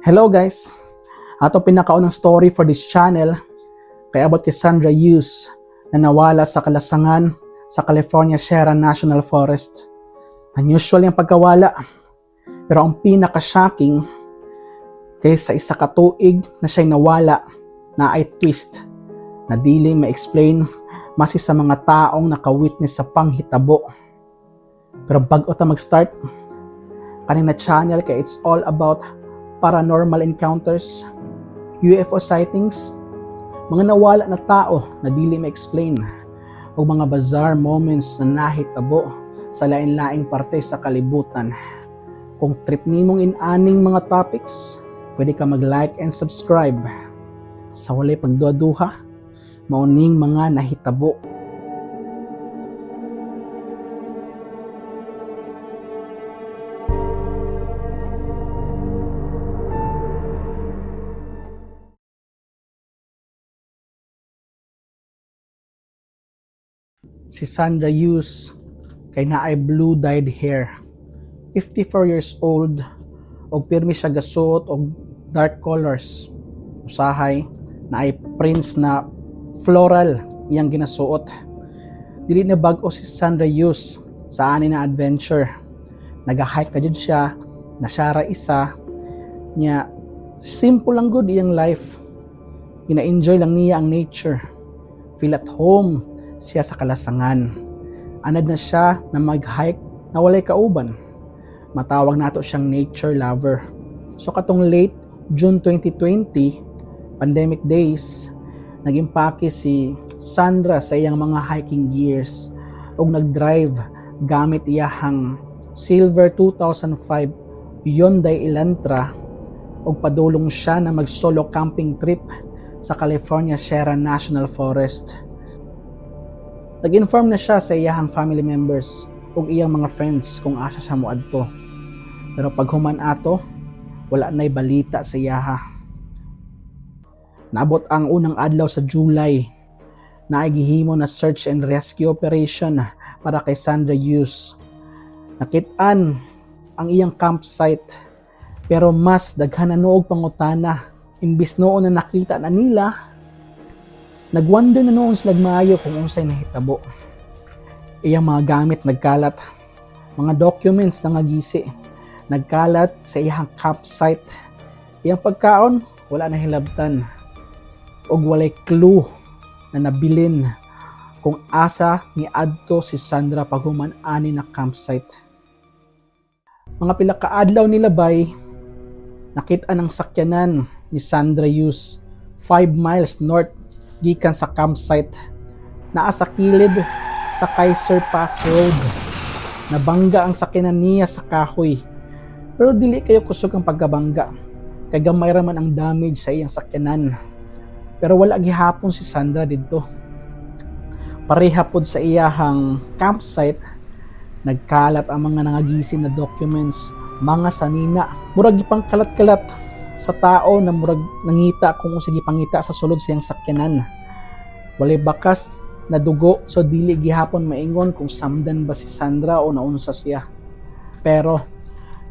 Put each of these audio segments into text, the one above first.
Hello guys! Ato pinakaunang story for this channel kay about kay Sandra Hughes na nawala sa kalasangan sa California Sierra National Forest. Unusual yung pagkawala. Pero ang pinaka-shocking kay sa isa ka tuig na siya'y nawala naay twist na dili ma-explain maski sa mga taong naka-witness sa panghitabo. Pero bago ta mag-start, kani na channel kay it's all about paranormal encounters, UFO sightings, mga nawala na tao na dili ma-explain, o mga bizarre moments na nahitabo sa lain-laing parte sa kalibutan. Kung trip nimong in-aning mga topics, pwede ka mag-like and subscribe. Sa walay pagduha-duha, mao ning mga nahitabo. Si Sandra Hughes kay naay blue dyed hair. 54 years old og pirmi siya gasuot og dark colors. Usahay naay prints na floral iyang ginasuot. Dili na bag-o si Sandra Hughes sa ani na adventure. Naga-hike na jud siya, na siya ra isa niya. Simple lang gud iyang life. Gina-enjoy lang niya ang nature. Feel at home siya sa kalasangan. Anad na siya na mag-hike na walay kauban. Matawag nato siyang nature lover. So katong late June 2020, pandemic days, nag-impake si Sandra sa iyang mga hiking gears ug nag-drive gamit iyahang silver 2005 Hyundai Elantra ug padulong siya na mag-solo camping trip sa California Sierra National Forest. Nag-inform na siya sa iyahang family members ug iyang mga friends kung asa siya moadto. Pero paghuman ato, wala na'y balita sa iyaha. Naabot ang unang adlaw sa July na ay gihimo na search and rescue operation para kay Sandra Hughes. Nakit-an ang iyang campsite, pero mas daghan na noog pangutana. Imbis noon na nakita na nila, nagwonder na noon sila maayo kung unsay nahitabo. Iyang mga gamit nagkalat, mga documents nangagisi, nagkalat sa iyang campsite. Iyang pagkaon, wala na hilabtan. Og walay clue na nabilin kung asa ni adto si Sandra paghuman ani na campsite. Mga pila ka adlaw nilabay, nakita ng sakyanan ni Sandra Hughes 5 miles north gikan sa campsite. Naa sa kilid sa Kaiser Pass Road. Nabangga ang sakyanan niya sa kahoy. Pero dili kayo kusog ang pagkabangga. Kay gamay ra man ang damage sa iyang sakyanan. Pero wala gihapon si Sandra didto. Pareha pod sa iyahang campsite, nagkalat ang mga nangagisi na documents, mga sanina. Murag gipangkalat-kalat sa tao na murag nangita kung unsa gipangita sa sulod siyang sakyanan. Walay bakas na dugo, so dili gihapon maingon kung samdan ba si Sandra o naunsa siya. Pero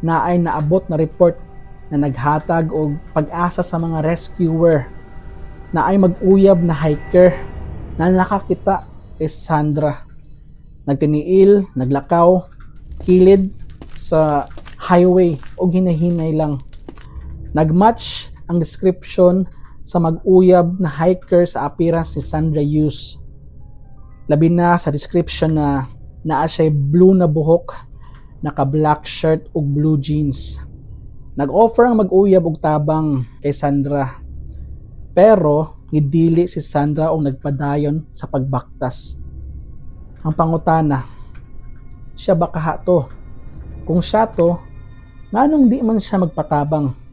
naay naabot na report na naghatag og pag-asa sa mga rescuer. Naay mag-uyab na hiker na nakakita kay Sandra. Nagtiniil, naglakaw, kilid sa highway og hinahinay lang. Nagmatch ang description sa mag-uyab na hiker sa appearance ni Sandra Hughes. Labi na sa description na naa siya'y blue na buhok, naka black shirt ug blue jeans. Nag-offer ang mag-uyab og tabang kay Sandra. Pero nidili si Sandra og nagpadayon sa pagbaktas. Ang pangutana, siya ba kaha to? Kung siya to, nganong di man siya magpatabang?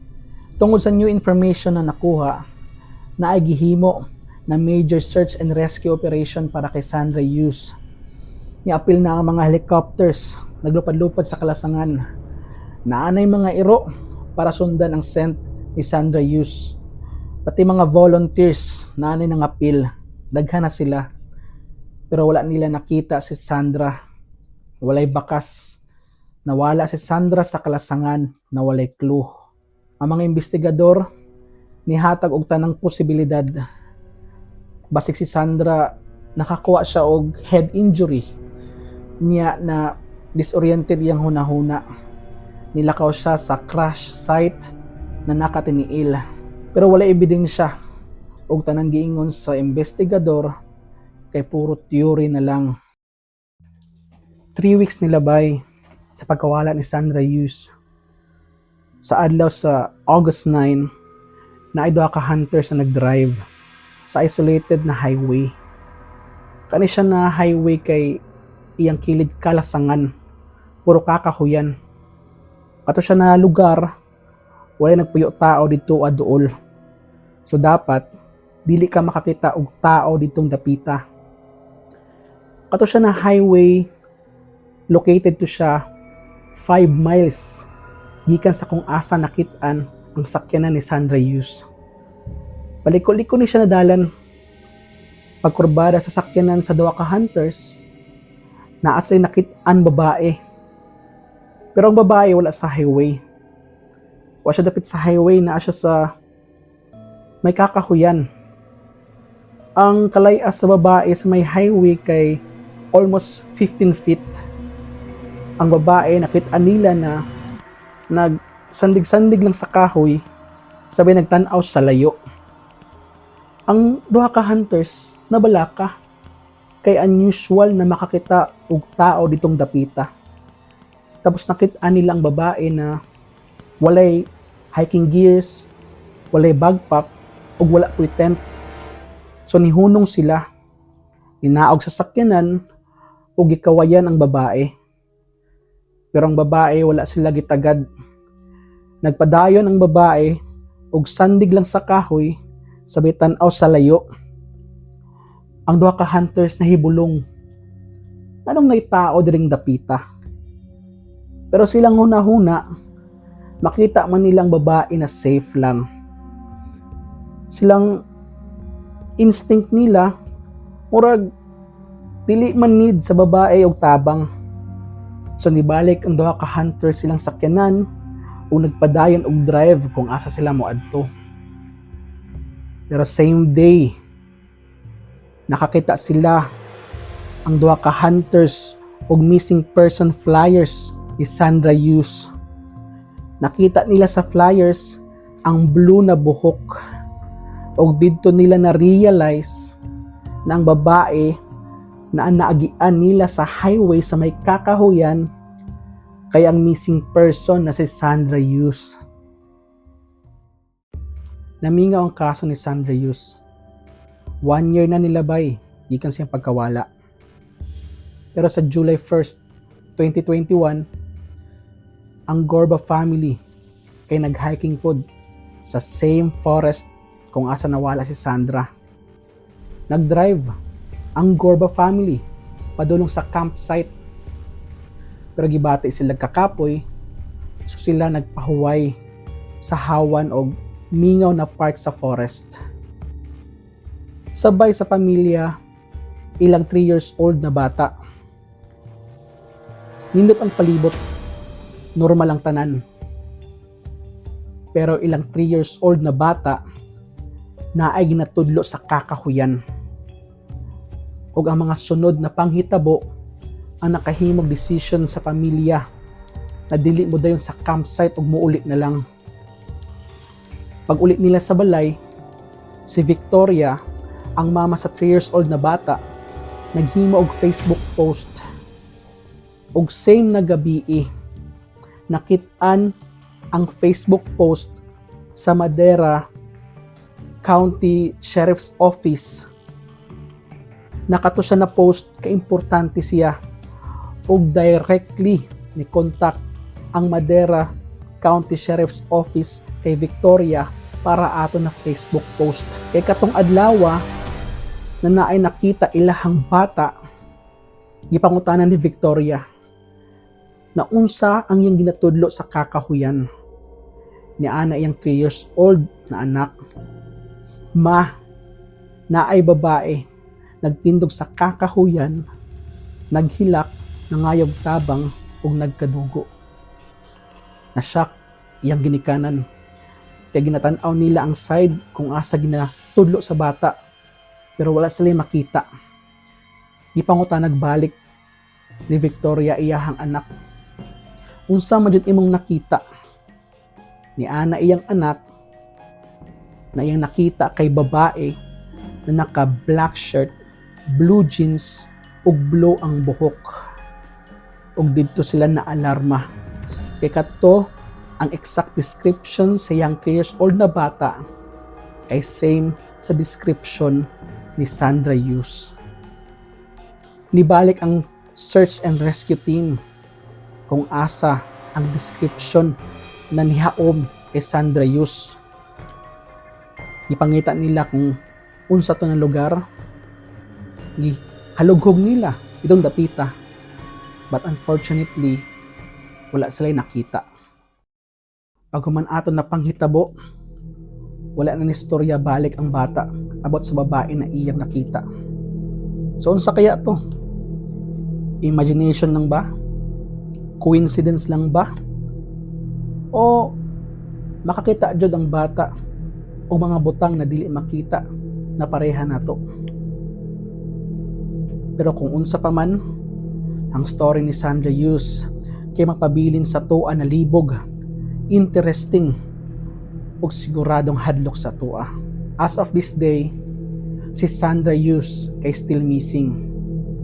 Tungod sa new information na nakuha, naay gihimo na major search and rescue operation para kay Sandra Hughes. Niapil na ang mga helicopters, naglupad-lupad sa kalasangan. Naanay mga iro para sundan ang scent ni Sandra Hughes. Pati mga volunteers naanay nangapil. Daghan na sila. Pero wala nila nakita si Sandra. Walay bakas. Nawala si Sandra sa kalasangan na walay clue. Ang mga investigador nihatag og tanang posibilidad. Basig si Sandra nakakuha siya og head injury niya na disoriented iyang hunahuna. Nilakaw siya sa crash site na nakatiniil. Pero wala ebidensya og tanang giingon sa investigador kay puro theory na lang. 3 weeks nilabay sa pagkawala ni Sandra Hughes. Sa adlaw sa August 9, naay duha ka hunters na nag-drive sa isolated na highway. Kani siya na highway kay iyang kilid kalasangan, puro kakahuyan. Kato siya na lugar, wala nagpuyo tao dito aduol. So dapat dili ka makakita og tao ditong dapita. Kato siya na highway, located to siya 5 miles gikan sa kung asa nakit-an ang sakyanan ni Sandra Hughes. Paliko-liko ni siya nadalan. Pagkurbada sa sakyanan sa duha ka hunters, naa sila'y nakit-an babae. Pero ang babae wala sa highway. Wala siya dapit sa highway, naa siya sa may kakahuyan. Ang kalayas sa babae sa may highway kay almost 15 feet. Ang babae, nakita nila na nagsandig-sandig lang sa kahoy, sabay nagtan-aw sa layo. Ang duha ka hunters nabalaka kay unusual na makakita og tao ditong dapita. Tapos nakita nila ang babae na walay hiking gears, walay backpack, ug wala po'y tent. So nihunong sila. Ninaog sa sakyanan ug gikawayan ang babae. Pero ang babae, wala sila gitagad. Nagpadayon ang babae ug sandig lang sa kahoy, sabay tan-aw sa layo. Ang duha ka hunters nahibulong. Anong nay tao diring dapita? Pero silang huna-huna, makita man nilang babae na safe lang. Silang instinct nila, murag dili man need sa babae og tabang. So nibalik ang duha ka hunters silang sakyanan ug nagpadayon og drive kung asa sila moadto. Pero same day, nakakita sila, ang duha ka hunters, og missing person flyers ni Sandra Hughes. Nakita nila sa flyers ang blue na buhok. Og didto nila na realize na ang babae na ang naagian nila sa highway sa may kakahuyan kay ang missing person na si Sandra Hughes. Namingaw ang kaso ni Sandra Hughes. One year na nilabay gikan siyang pagkawala. Pero sa July 1st, 2021, ang Gorba family kay nag-hiking pod sa same forest kung asa nawala si Sandra. Nag-drive ang Gorba family padulong sa campsite. Pero gibati sila kakapoy, so sila nagpahuway sa hawan og mingaw na part sa forest. Sabay sa pamilya, ilang 3 years old na bata. Nindot ang palibot, normal ang tanan. Pero ilang 3 years old na bata naay ginatudlo sa kakahuyan. Ug ang mga sunod na panghitabo ang nakahimog decision sa pamilya na dili mo dayon sa campsite ug muuli na lang. Pag uli nila sa balay, si Victoria, ang mama sa 3 years old na bata, naghimo og Facebook post. Og same na gabi, nakit-an ang Facebook post sa Madera County Sheriff's Office. Nakato siya na post, kaimportante siya ug directly ni contact ang Madera County Sheriff's Office kay Victoria para ato na Facebook post. Kay katong adlawa na naay nakita ilahang bata, gipangutanan ni Victoria na unsa ang iyang ginatudlo sa kakahuyan. Ni ana iyang 3 years old na anak, "Ma, naay babae nagtindog sa kakahuyan, naghilak, nangayog tabang ug nagkadugo." Na-shock iyang ginikanan. Kay ginatan-aw nila ang side kung asa ginatudlo sa bata. Pero wala sila makita. Gipangutan nagbalik ni Victoria iyahang anak. "Unsa man jud imong nakita?" Ni ana iyang anak na iyang nakita kay babae na naka black shirt, blue jeans ug blue ang buhok. Ug didto sila na alarma. Kay kadto ang exact description sa iyang 3 years old na bata kay same sa description ni Sandra Hughes. Nibalik ang search and rescue team kung asa ang description na nihaom kay Sandra Hughes. Gipangita nila kung unsa to nga lugar. Gihalughog nila itong dapita. But unfortunately, wala sila nakita. Paghuman ato na panghitabo, wala na ni istorya balik ang bata about sa babae na iyang nakita. So unsa kaya to? Imagination lang ba? Coincidence lang ba? O makakita jud ang bata og mga butang na dili makita na pareha nato? Pero kung unsa pa man, ang story ni Sandra Hughes kay magpabilin sa atoa na libog, interesting, ug siguradong hadlok sa atoa. As of this day, si Sandra Hughes kay still missing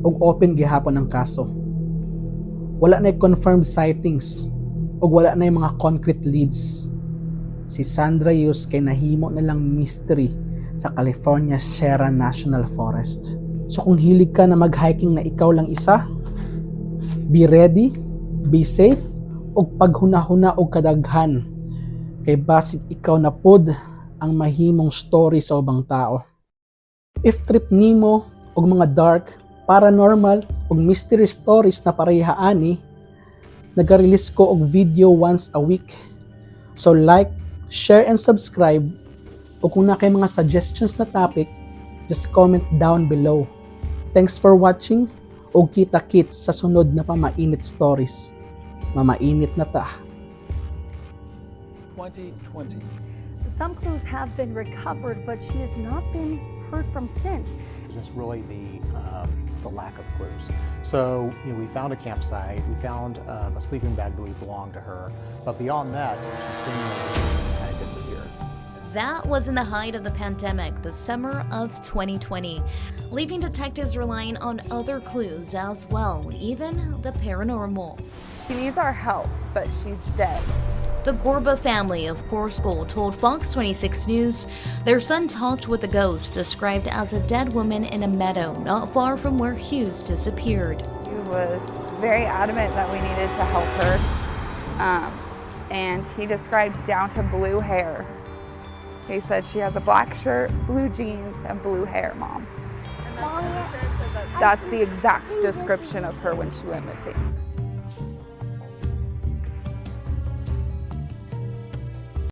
ug open gihapon ang kaso. Wala na confirmed sightings ug wala na mga concrete leads. Si Sandra Hughes kay nahimo na lang mystery sa California Sierra National Forest. So kung hilig ka na mag-hiking na ikaw lang isa, be ready, be safe, ug paghuna-huna og kadaghan kay basig ikaw na pod ang mahimong story sa ubang tao. If trip nimo og mga dark, paranormal ug mystery stories na pareha ani, naga-release ko og video once a week. So like, share and subscribe, o kung naa kay mga suggestions na topic, just comment down below. Thanks for watching ug kita kits sa sunod na pamainit stories. Mamainit na ta. 2020. Some clues have been recovered, but she has not been heard from since. It's really the lack of clues. So we found a campsite, we found a sleeping bag that we belonged to her, but beyond that, she seemingly kind of disappeared. That was in the height of the pandemic, the summer of 2020, leaving detectives relying on other clues as well, even the paranormal. She needs our help, but she's dead. The Gorba family of Coarsegold told Fox 26 News their son talked with a ghost described as a dead woman in a meadow not far from where Hughes disappeared. He was very adamant that we needed to help her. And he described down to blue hair. He said, "She has a black shirt, blue jeans, and blue hair, Mom." That's the exact description of her when she went missing.